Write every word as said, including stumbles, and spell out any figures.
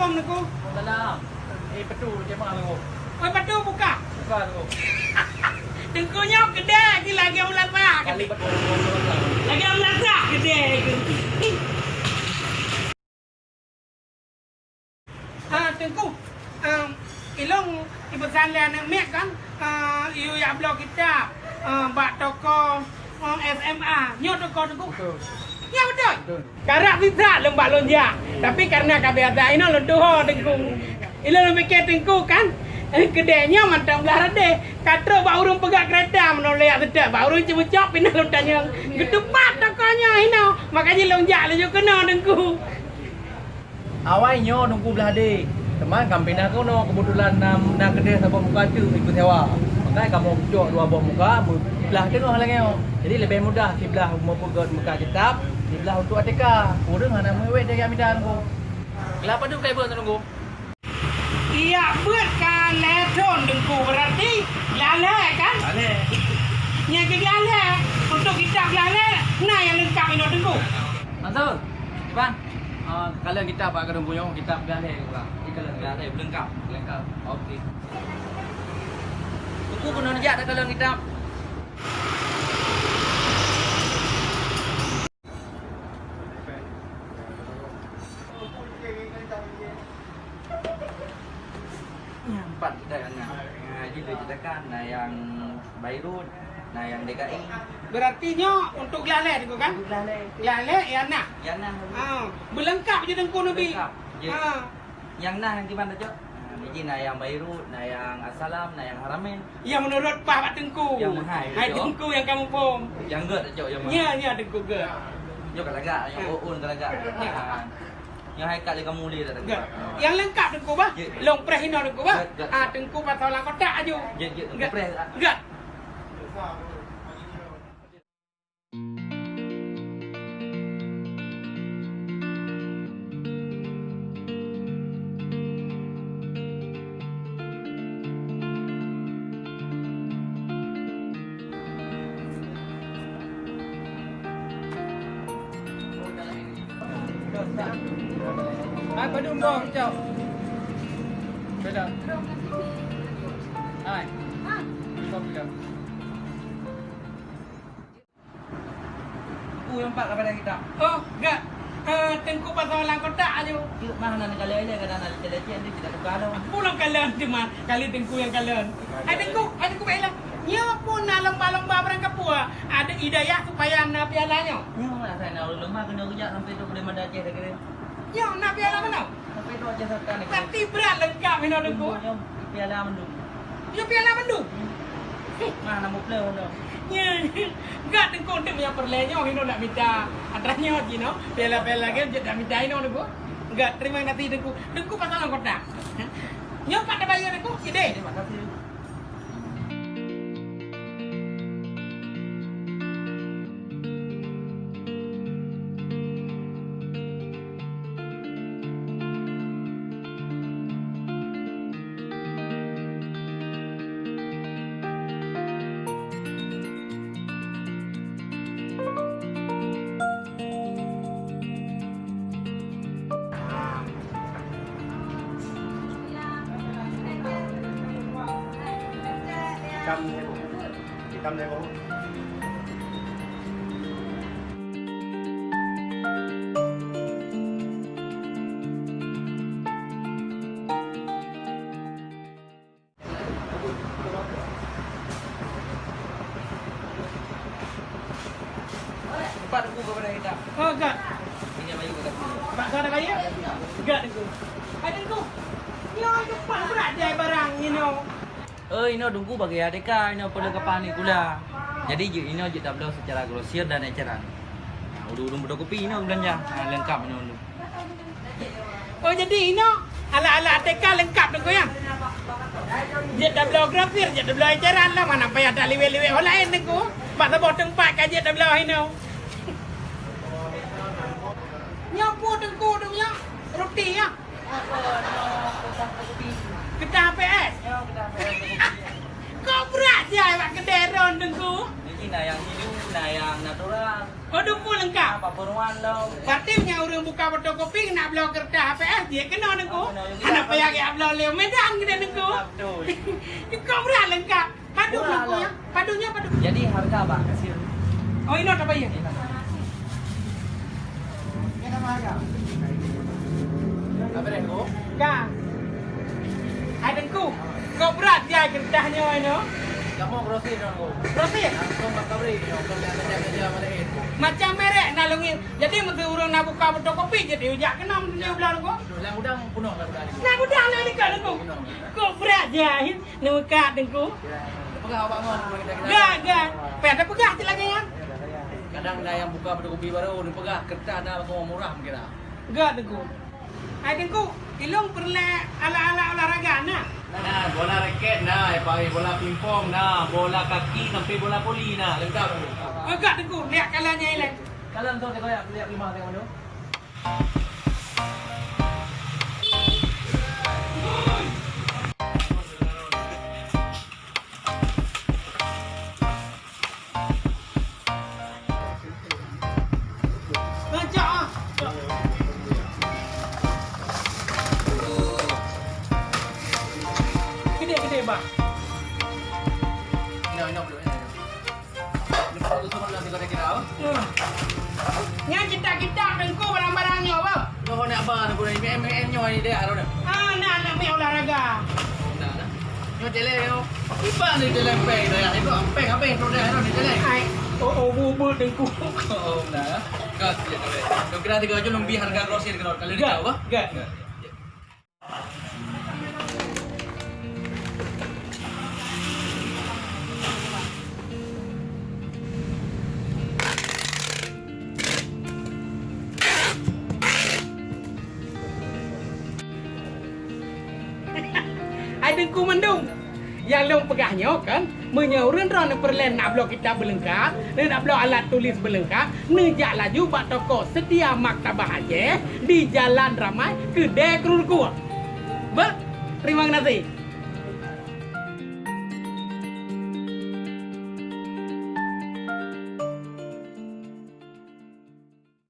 Assalamualaikum. Waalaikumsalam. Eh, betul, jemaah tu. Oh, betul buka? Buka tu. Teungku nyoe keudè lagi lagèe ulat bak. Kali betul. Lagèe ulat bak keudè tu. Ah, Teungku, ah, ilôn ipeusan lé aneuk miet kan, ah, yue jak bloe kitab, ah, bak toko, ah, S M A. Nyoe toko Teungku? Betul. Nyoe beutôi? Betul. Karab sisat lôn bak lôn jak, tapi kareuna ka biasa inoe lôn tuho Teungku. Ilôn lôn pike Teungku kan, eh, keudè nyoe mantong blah radeh. Ka trok bak ureueng peugöt keureta, meunoe lôn jak seutôt bak ureueng ceumeucok pih na lôn tanyong. Geutupat toko nyoe inoe, makajih lôn jak laju keunoe Teungku. Awai nyoe Teungku blah deh, teuma ka pinah keunoe, keubeutulan na, na keudè saboh muka teuk ipeusewa. Maka kamoe cok dua boh muka, blah teungoh lagèe nyoe. Jadi leubeh mudah siblah meupeugöt muka kitab, siblah untuk A T K. Ureueng hana meuwét jak mida Teungku. Glah padub ka ibeuet Teungku? Iya beuet ka lhèe thon Teungku, berarti glah lhèe kan? Glah lhèe. Nyang keu glah lhèe, untuk kitab glah lhèe, na nyang leungkap inoe Teungku. Mansur, Iban, ah, kalön kitab bak keudeung buyoe, kitab glah lhèe kurang. Jadi kalön glah lhèe, beulengkap. Beulengkap. Oke. Teungku keunoe jak takalön kitab. Nyan, empat kitab nyang na. Nah, jadi lhèe cetakan, na nyang Bayrut, na nyang D K I. Berarti nyoe untuk glah lhèe Teungku kan? Glah lhèe. Glah lhèe, ya nah. Ya nah. Ah, beulengkap je Teungku neubi. Beulengkap. Ya. Ah. Nyang na nyang kiban tacok? Ah, niji na nyang Bayrut, na nyang Assalam, na nyang Haramain. Nyang meunurot paih bak Teungku. Nyang meuhai, hai Teungku nyang kamoe phôn. Nyang gèt tacok, nyang meuhai. Nya, nya Teungku gèt. Nyoe ka lagak, nyoe, ah, un ka lagak. Ah. Nyoe hai ka lé kamoe lé dah Teungku. Gèt. Nyang leungkap Teungku bah. Gèt. Lôn preh inoe Teungku bah. Gèt, gèt. Ah, Teungku pasang lam kotak aju. Gèt, gèt, Teungku preh. Gèt. Hai, padum boh, cok. Beda. Hai. Boh beda. Teungku nyang pat ka padang kitab. Oh, gèt. Eh, Teungku pasang lam kotak aju. Cit mah nan kalon ilèe, kadang na lecet-lecet, nanti kita tukar lom. Aku lôn kalon teuma, kali Teungku nyang kalon. Hai Teungku, hai Teungku bèk ilèe. Nyoe pun na lomba-lomba barang kapua. Ada hidayah supaya na piala nyoe. Nyoe lah, saya na lomba kena rujak sampai tu boleh mada Aceh dah kira. Nyoe na piala mana? Tapi brat leungkap hinoe Teungku. Piala mandum. Nyoe piala mandum? Nah, na mupleuh tu. Nyoe, gèt Teungku, untuk nyang peureulèe nyoe hinoe nak mita. Atra nyoe jinoe, piala-piala lagèe jeuet nak mita hinoe Teungku. Gèt, terima kasih Teungku. Teungku pasang lam kotak. Nyoe pat tabayeue Teungku, sideh. Terima kasih. Hitam dia, Bu. Hitam dia, Bu. Empat ribu kepada kita. Oh, gèt. Ini bayu kat sini. Bak sana bayu? Gèt Teungku. Hai Teungku. Nyoe depan berat jai barang nyoe. Eh, inoe Teungku bagi A T K, inoe perlengkapan sekolah. Jadi, jeuet inoe jeuet tabloe secara grosir dan eceran. Nah, ureueng-ureueng fotokopi inoe beulanja. Nah, leungkap inoe. Oh, jadi inoe alat-alat A T K leungkap Teungku, ya? Jeuet tabloe grosir, jeuet tabloe eceran lah, mana payah taliwet-liwet ho laén Teungku. Bak saboh teumpat ka jeuet tabloe inoe. Nyoe peue Teungku, Teungku, nyoe? Ruti, ya? Apa, nyoe, kertas fotokopi. Kertas H P S? Nyoe, kertas H P S fotokopi. Kok brat jai bak keudè droen Teungku? Niki na nyang hilu, na nyang natural. Oh, Teungku leungkap. Apa peruan lom? Berarti nyan ureueng buka fotokopi nak bloe keureutah H P S, jeuet keunoe Teungku. Apa nak bloe? Hana payah geujak bloe lé Medan keunoe Teungku. Betul. Ikok brat leungkap. Padum Teungku ya? Padum nyan padum? Jadi harga bah kasih. Oh, inoe tabayar. Inoe. Apa dah, Teungku? Ka. Hai Teungku, kok brat jai keureutah nyoe inoe? Kamoe grosir, Teungku. Grosir? Langsung bak pabrik nyoe, bukan kerja-kerja lain. Macam merek na lôn ngieng. Jadi, meuseu ureueng na buka fotokopi, jadi ujak keunoe meunyoe bloe Teungku. Lam gudang penuh lah gudang ni. Lam gudang lah dekat Teungku. Penuh. Kok brat jai? Neumeukat Teungku. Peugah awak ngon, peugah kita, kita. Gak, gak. Payah tapeugah cit lagèe nyan. Kadang ada yang buka fotokopi baru, neupeugah keureutah na murah mungkin lah. Gak Teungku. Hai Teungku, ilôn peureulèe alat-alat olahraga na? Na, bola raket na, eh, bola pingpong na, bola kaki sampai bola voli na, lengkap. Oh, gak Teungku, lihat kalanya ilèe. Kalau tu saya lihat lima tengok tu. Rancak ah. Gede-gede, bah. Inoe, inoe, inoe. Lepas tu semua nak kita kira apa? Hmm. Nyan kitab-kitab Teungku barang-barang nyoe apa? Nyoe nak ba Teungku ni, M M nyoe ni dia, Harun. Ah, nak, nak main olahraga. Nah, nah. Nyoe jalan nyoe. Iban ni jalan peng dah ya. Itu peng apa yang tu dah ni jalan? Hai. Oh, oh, bu, bu, Teungku. Oh, nah. Gas je tu. Kira tiga jam lebih harga grosir kalau, kalau dia tahu apa? Gak. Hai Teungku mandum. Nyang lôn peugah nyoe kan, meunyoe ureueng droeneuh peureulèe nak bloe kitab beuleungkap, nak bloe alat tulis beuleungkap, neujak laju bak toko Setia Maktabah Aceh di Jalan Ramai, Keudè Krueng Rukuk. Bah, terima kasih.